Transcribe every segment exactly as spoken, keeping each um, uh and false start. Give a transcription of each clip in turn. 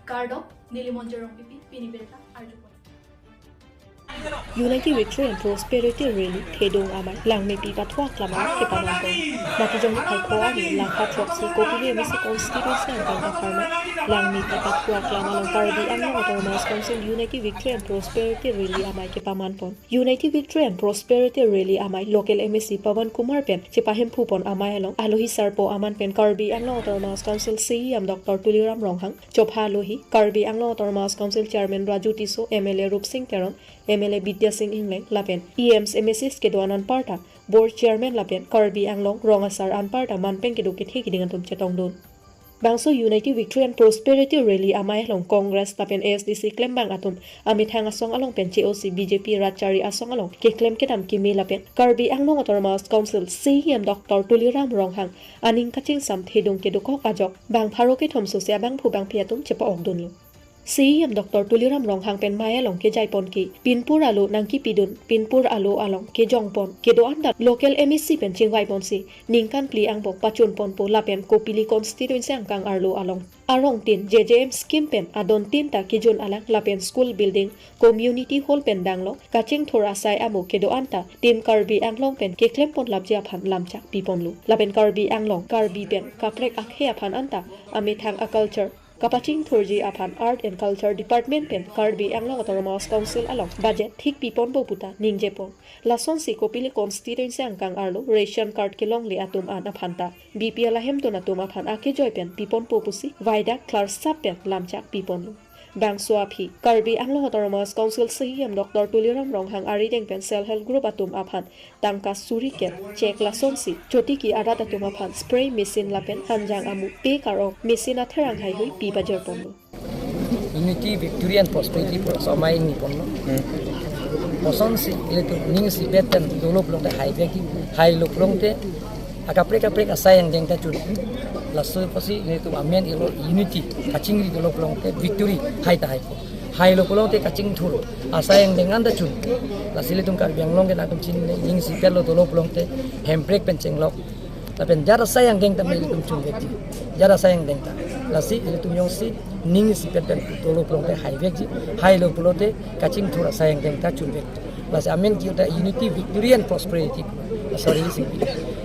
Kardom, neli Monjir Rongpipi, pini birta arjupon. Unity Victory and Prosperity Rally, Thedung Amei, Langmepi Pathu Aklam along kepamanpon. Matijong niphai pho arni, Langkha throksi, Kopili M A C constituency angkang apharman, Langmepi Pathu Aklam along Karbi Anglong Autonomous Council Unity Victory and Prosperity Rally amei kepamanpon. Unity Victory and Prosperity Rally amei local M A C Pawan Kumar pen chepahemphupon amei along alohi sarpo aman pen Karbi Anglong Autonomous Council C E M Doctor Tuliram Ronghang, chopha alohi Karbi Anglong Autonomous Council Chairman Raju Tisso, M L A Rupsing Teron, M L A Bidya Sing Engleng lapen E Ms, M A Cs kedo-an anparta, Board Chairman lapen Karbi Anglong Rong Asar anparta manpeng kedo kethe keding atum chetongdun. Bangso Unity Victory and Prosperity Rally amei along Congress lapen A S D C klembang atum amethang asong along pen che-osi B J P rat chari asong along keklem kedam keme lapen Karbi Anglong Autonomous Council C E M Doctor Tuliram Ronghang aning kachingsam thedung kedokok ajok bang pharo kethom sose abangphu bangphi atum chepa-okdunlo. C E M Doctor Tuliram Ronghang pen mei along kejaipon ke, pinpur alo nangkipidun, pinpur alo along kejongpon kedo-an ta local M A C pen chingvaiponsi, ningkan phli angbong pachunponpo lapen Kopili constituency angkang arlo along arong tin J J M scheme pen adon tin ta kejun alang lapen school building, community hall pen danglo kachingthur asai amo kedo-an ta Team Karbi Anglong pen keklempon lapji aphan lamchak piponlo. Lapen Karbi Anglong, Karbi pen kaprek akhei aphan anta amethang a-culture kapachingthurji aphan Art and Culture Department pen Karbi Anglong Autonomous Council along budget thik piponpo puta ningjepon. Lasonsi Kopili constituency angkang arlo ration card kelongle atum an aphanta B P L ahemtun atum aphan akejoi pen piponpo pusi vaidak klarsap pen lamchak piponlo. Bangso aphi, Karbi Anglong Autonomous Council C E M Doctor Tuliram Ronghang arideng pen Self Help Group atum aphan tangka suri ket chek lasonsi chotiki arat atum aphan spray machine lapen hanjang amu pe karong machine atherang haihui pi pajirponlo. Unity, Victory and Prosperity pu laso amei ingniponlo. Kosonsi ilitum ning isipet pen dolo pulote haivekji, hailo pulote akaprek kaprek asai angdeng ta chun. Laso apotsi ilitum amen ilo unity, kachingri dolo pulote victory hai ta haipo. Hailo pulote kachingthur asai angdeng an ta chun. Lasi ilitum Karbi Anglong ke nangtum chinine, ning isipetlo dolo pulote Hemprek pen chenglok. Lapen jat asai angdeng ta ilitum chunvekji. Jat asai angdeng ta. Lasi ilitum jongsi ning isipet pen dolo pulote haivekji. Hailo pulote kachingthur asai angdeng ta chunvek. Lasi amen ke ta Unity, Victory and Prosperity. Sorry, isi.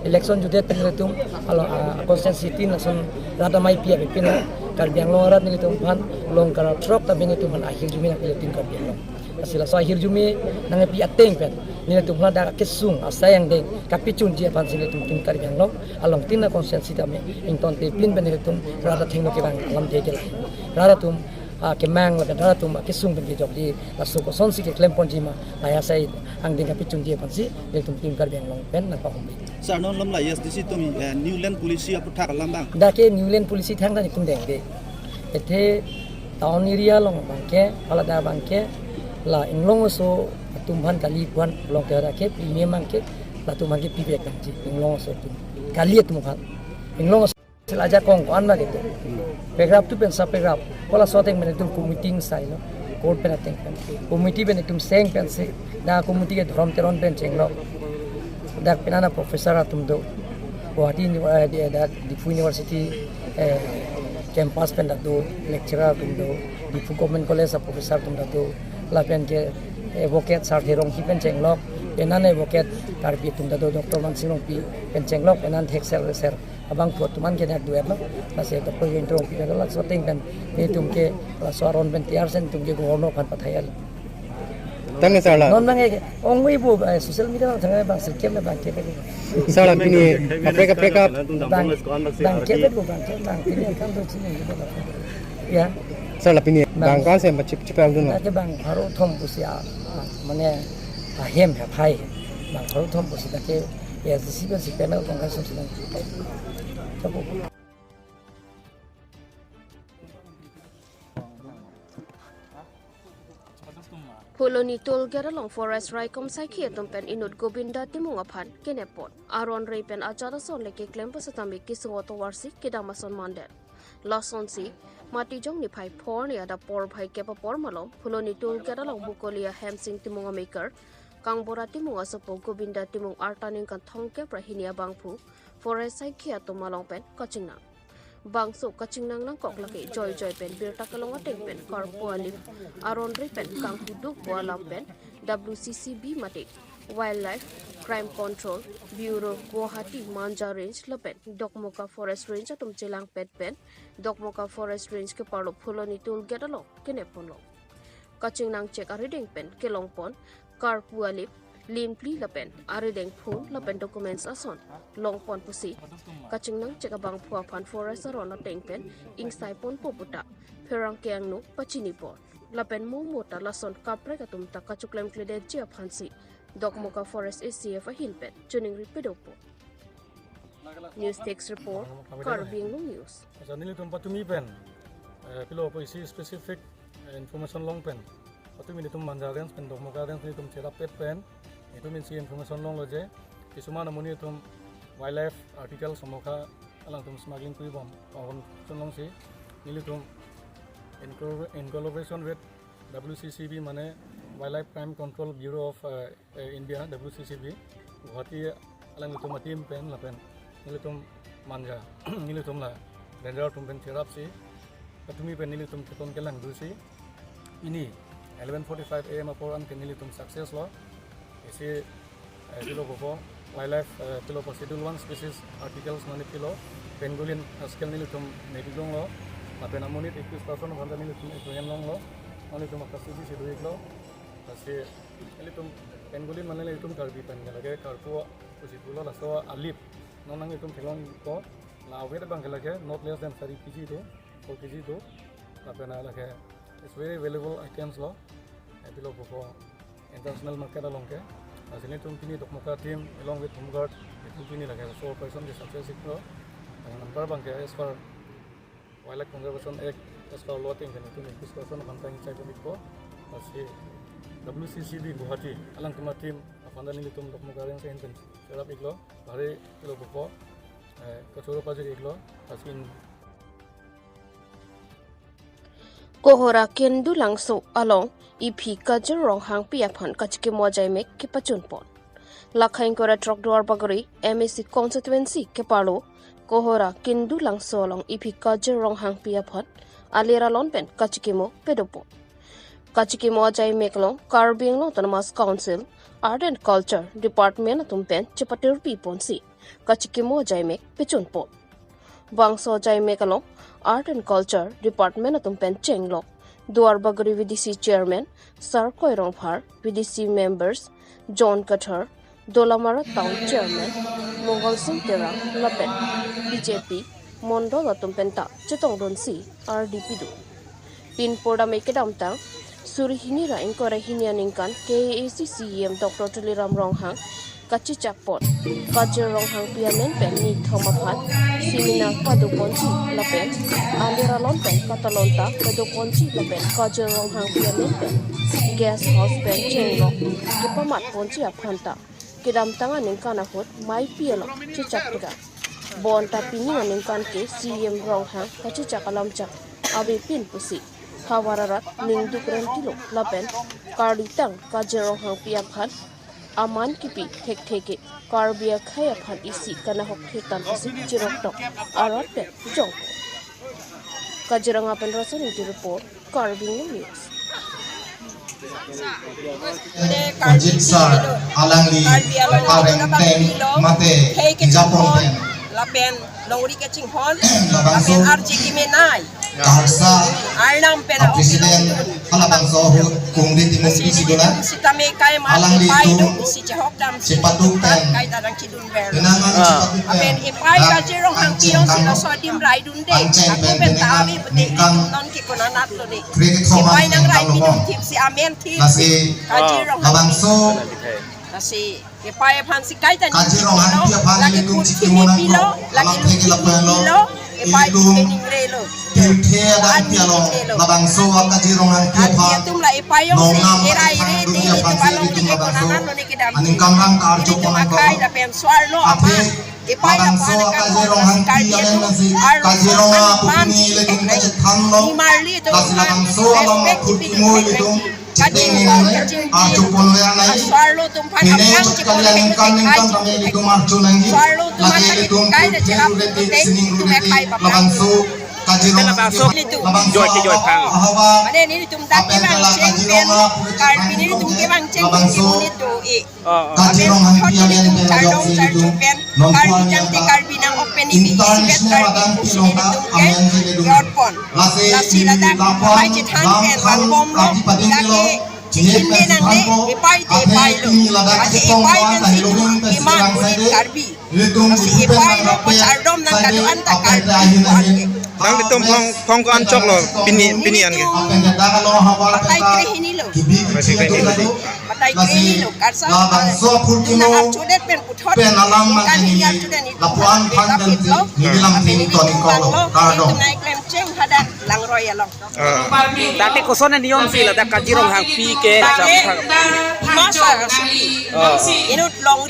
Election judet pen ilitum alo, ah, constituency tin lason rat amei pi ave pina Karbi Anglong arat nelitum aphan long kara throk ta nelitum aphan ahirjume nang ilitum Karbi Anglong. Lasi laso ahirjume nangpi ateng pen nelitum aphan dak kesung asai angdeng kapichunji aphansi nelitum Team Karbi Anglong along tin a-constituency tame ingtonte pin pen nelitum rat athengno kevang alamthe ke lahai. Rat atum, ah, kemang lapen rat atum akesung pen kejokji laso kosonsi keklemponji ma, lahai asai angdeng kapichunji aphansi nelitum Team Karbi Anglong pen nangpahumri. Sir, non lom la A S D C atum, eh, New Land Policy aputhak alam abang. Dak ke New Land Policy thangta netum dengde. Athe town area along abangke, hala dak abangke, la inglong aso atum aphan kali pu-an along ke dak ke premium abangke, latum abangke pivek nangji, inglong aso atum. Kali atum aphan. Inglong aso ajakong ko-an abangke to. Paragraph two pen sub-paragraph. Hala laso ateng pen itum committee ingsailo. Court pen ateng pen. Committee pen itum seng pensi. Dak committee ke Dhorom Teron pen chenglok. Dak penang a-professor atum do. Guwahati Uni-, eh, di-, dak Diphu University, eh, campus pen dak do. Lecturer atum do. Diphu Government College a-professor atum dak do. Lapen ke, eh, advocate Sarthe Rongpi pen chenglok. Penang advocate Karbi atum dak do. Doctor Mansing Rongpi pen chenglok. Penang thek ser ser abangphu atum an ke dak do-etlo. Lasi Doctor Jayanta Rongpi dak laso ateng pen nelitum ke laso aron pen tiar sen nelitum ke Governor aphan pathai-etlo. Tangke sir la. Non nang ke ongwi bo, eh, social media nang thangai bang sirkem na bang ke. Sir la pini kaprek kaprek ap. Bang, bang ke bo bang ke bang pini akam do chini bo. Ya. Sir la pini bang, bang ko-an si ma chip chip ang dun ma. Dak ke bang pharo thom pusi a, a, mane ahem haphai. Bang pharo thom pusi dak ke A S D C pensi panel Congress pensi nang. Chapo. Phuloni toll gate along forest raikom saikhi atum pen inut Gobinda Timung aphan kenepon. Aron rei pen ajat ason le keklem pasitame kesung atovarsi kedam ason mandet. Lasonsi, Matijong niphai pho arni adap porphai kep apor malom, Phuloni toll gate along Bokoli a Hemsing Timung ameker, Kangbura Timung asopo Gobinda Timung arta ningkan thomkep ra hini abangphu, forest saikhi atum along pen kachingnang. Bangso kachingnang nangkok lake joijoi pen birta kelong ateng pen karpo alip aron ri pen kanghuduk po alam pen W C C B mate Wildlife Crime Control Bureau Guwahati Manja Range lapen Dokmoka Forest Range atum chelangpet pen Dokmoka Forest Range keparlo Phuloni toll gate along kenep ponlo. Kachingnang chek arideng pen kelong pon karpo alip, limphli lapen arideng phone lapen documents ason long pon pusi kachingnang chek abangphu aphan forest aron ateng pen ingsai ponpo puta pherangke angno pachini pon. Lapen mo mo ta lason kaprek atum ta kachoklemkledetji aphansi Dokmoka Forest A C F ahin pen choningri pedopo. News Desk Report, Karbi Anglong News. Acha, nelitum patumi pen, eh, pilo po isi specific, eh, information long pen, patumi nelitum Manja Range pen Dokmoka Range nelitum cherapet pen, itum isi information longlo je, kisuman amonit atum wildlife article somokha alangtum smuggling kuri bom, pahon chun longsi, nelitum in co-, in collaboration with W C C B mane Wildlife Crime Control Bureau of, eh, eh, India, W C C B, Guwahati alanglitum ateam pen lapen nelitum Manja, nelitum la ranger atum pen cherapsi, patumi pen nelitum keton kelang dosi, pini eleven forty-five A M apor an ke nelitum success lo. Isi, eh, pilo po wildlife, eh, pilo po Schedule one species articles mane pilo pangolin haskell nelitum mepik longlo. Lapen amonit ekwis person aphan ta nelitum apprehend longlo. Nelitum custody si do-iklo. Lasi nelitum pangolin mane nelitum Karbi pen lake karpo pusi pulo, laso alip non nanglitum theklong ko, la awet abang ke lake not less than sari K G do, four K G do. Lapen lake it's very valuable items lo. Eh, pilo po international market along ke. Lasi nelitum pini Dokmoka team along with Home Guard, nelitum pini lake so operation ke success iklo. Lapen anpar abang ke as per Wildlife Conservation Act, as per law ateng ke nelitum ekwis person aphan ta ingsai pon-ikpo. Lasi W C C B Guwahati alangtum ateam aphan ta nelitum Dokmoka Range ahin pen cherap-iklo. Bhari pilo po, eh, kachoro pajir-iklo. Lasi in Kohora Kendulangso along iphi Kajir Ronghangpi aphan kachikimo ajaimek kepachun pon. Lakha ingkoi ra throk Duarbagori M A C constituency keparlo Kohora Kendulangso along iphi Kajir Ronghangpi aphan alir alon pen kachikimo pedopo. Kachikimo ajaimek along Karbi Anglong Autonomous Council Art and Culture Department atum pen chepatirpi ponsi kachikimo ajaimek pechun pon. Bangso ajaimek along Art and Culture Department atum pen chenglok Duarbagori V D C Chairman Sarkoi Rongphar, V D C members John Kathar, Dolamara Town Chairman Mongol Sing Terang lapen B J P Mondol atum pen ta chetongdunsi ardi pido. Pinpur dame kedamtang suri hini ra ingkoi ra hini aningkan K A A C C E M Doctor Tuliram Ronghang kachechak pon Kajir Ronghangpi amen pen nithom aphan seminar pado ponji lapen alir alon pen katalon ta pado ponji lapen Kajir Ronghangpi amen pen guest house pen chenglok kepamat ponji aphan ta kedamtang aningkan ahut maipi along chechak pika. Bonta pining aningkan ke C E M Ronghang kachechak alamchak avepin pusi havar arat ningduk rentilo lapen karlitang Kajir Ronghangpi aphan aman kipi thekthe ke Karbi akhei aphan isi kanahok thetan pusi chiroktok arat pen jong. Kaziranga pen Rasan Ingti report, Karbi Anglong News. Ajit sir alangli areng teng mate japon pen lapen longri kachinghon labangso lapen arji kimenai karsa arnam pen a president halabangso ahut kungdi timung pisi dona sitame kai ma alangli pai tu dong si chehok dam si patuk pen kai tadang chidun ber. Kenangan Ah. Apen ipai Kajir Ronghangpi along si laso adim raidunde. Aku pen ta ave pute non ke konanat lode. Ipai nang raidun thip si amen thip. Nasi Kajir Ronghangpi. Labangso. Nasi ipai aphan si kai tani Kajir Ronghangpi aphan lagi ilitum pun chikimo nang pilo, lagi pun pilo. Ipai ilitum kening relo. Tirthe adang pialo labangso a Kajir Ronghangpi aphan. Atum la ipai along si nongnam era ire te ilitum along ilitum ke labangso konanat lode kedam. Aningkan rang ta arjo ponang kai lapen suar lo aman. Ipai labangso a Kajir Ronghangpi amen nasi Kajir Rongha pupini ilitum kachethan lo. Lasi labangso along respect putimo ilitum. Kachingki, kachingki. Asarlo atum aphan aphrang chepon kali ningkan ningkan tame ilitum arju nangji. Asarlo atum lake ilitum kai na chehap, sining tum ekhai paphrang. Labangso Kajirong, labangso. Ilitum. Labangso. Joy ke joy phang. Ahava. Mane nelitum dak kevang cheng pen, Karbi nelitum kevang cheng pen, labangso. Ilitum do-e. Oh, oh. Kajirong Hangpi amen pen chardom chardom pen, Karbi jangte Karbi nang-ok pen isi vet Karbi pusi nelitum ke yorpon. Lasi ladak pai chethan pen vangbomlo, lake chingkinde nangne, epai te epailo. Lasi epai pensi itum keman monit Karbi. Lasi epailo, pachardom nang kedo-an ta Karbi puan ke. Nanglitum phong, phong ko-an choklo pini, pini an ke? Batai krehini lo. Batai krehini lo. Batai krehini lo. Karsa, ah, nang archodet pen puthot. Kan hini archodet ni. Lapuan phan dan ni bilang ni toni kolo. Kardom. Itum nai klem cheng hadak Langroi along. Ah. Dak ke koson niyom si ladak Kajirong Hangpi ke. Dak ke masa suki. Ah. Inut long